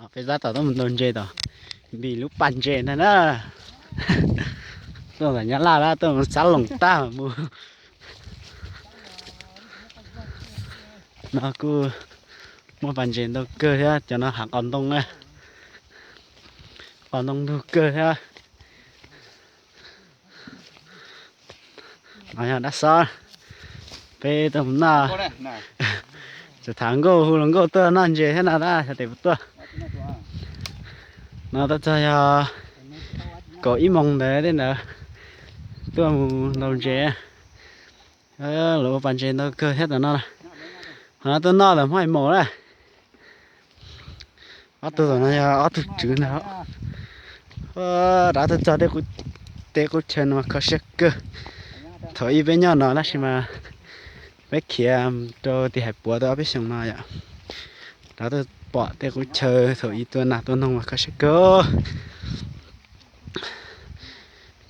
Peb tab tom tuaj mus ntaus ntses tom Npis lub pas ntses ntag na. Tuaj ntawm Nyab Laj tab tuaj mus xab loos tag mus. No kuj muaj pas ntses ntau kawg thiab, cov no hav qos ntoo na. Qos ntoo ntug kawg thiab. No yog dab xob, peb tuaj mus noj. Tseem tham nkauj hu hluas nkauj tuaj noj ntses thiab no tab xyov tes puas tuaj. No tuaj txog yog kaum ib moos ntawd tej ntawd tuaj mus ntaus ntses. Lawv ua pas ntses ntau kawg thiab tom no. Qhov no tuaj noj tom Hmoob Hais Maum na. Ob tug tom no yog ob tug tswv ntag. Rov tuaj txog tej qub chaw no mas kho siab kawg. Thaum ub peb nyob no tab sis mas peb khiav rau tim Hais Puav tau ob peb xyoos no yom. Rov tuaj pom tej qub chaw thaum ub tua nas tua noog mas kho siab kawg.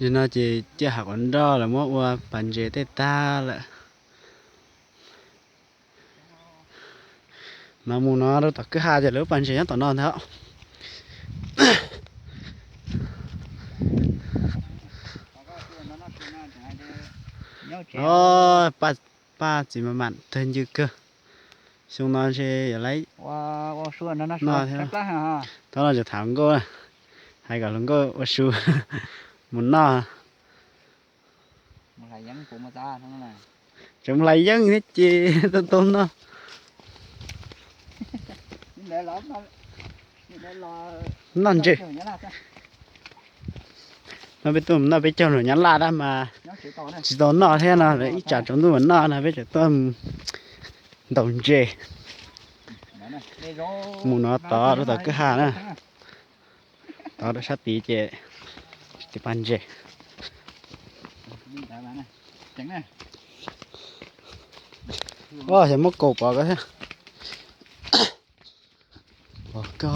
Yog no ces ciaj hav quav nroj lawv muab ua pas ntses tej tag lawm. No mus no rau tom kwj ha ces lawv lub pas ntses nyob tom no ntag. Paj txiv mas mam tawg ncw kawg. Xyoo no ntshe yuav laib noj thiab. Thaum no tseem tham nkauj, hais kom hluas nkauj ua su mus noj. Tseem mus hlais yeeb thiab ces tau tau noj. Noj ntses. No peb tuaj noj peb caug nram Nyab Laj tab mas tsis tau noj thiab no, ib tsam tsaus ntuj mam noj no peb tseem tuaj ntaus ntses. Mus no tod rau tom kwj ha na. Tod rau sab tid ces tsis paj ntses. Xyov muab kaus pov ko thiab. Pov ko,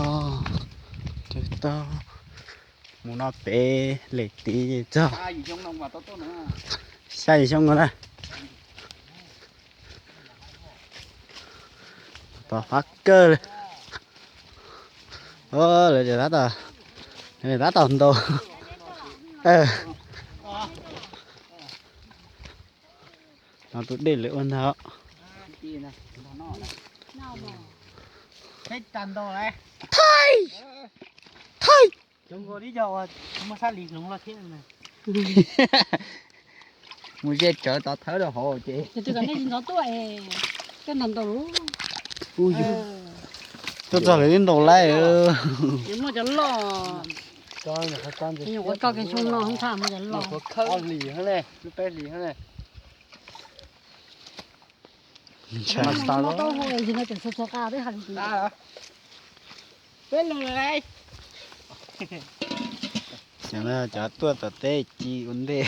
mus no pem lem tid ces txog. Xya yim xyoo no na. Tod fab kawg li. Lawv tab tom ntaus. No tus dej lawv ua ntag. Thaij, thaij. Mus ze tsawv tov thawb rau hauv ces. Tuaj txog lawv twb ntaus laib. Cov tuaj tom teb ci ua ntej,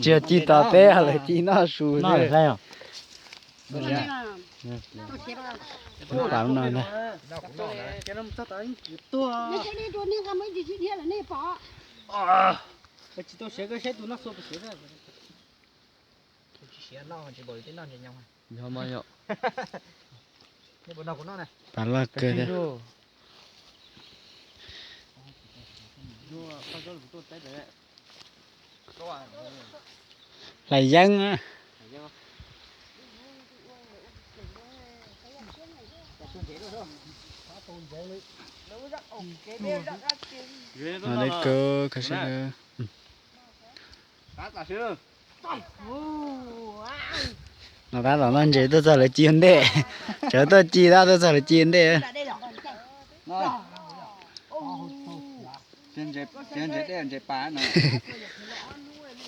tsis yog ci tom teb, lawv ci noj su xwb. Lub pas no ntag. Pas loj kawg thiab. Hlais yeeb. No tab tom noj ntses tuaj txog lawv ci ua ntej. Tsawv tuaj ci tab tuaj txog lawv ci ua ntej.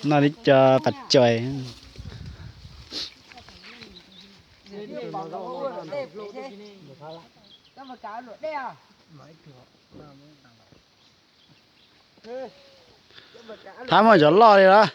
Noj li cov pas tsuas. Thab muaj cov loj li los?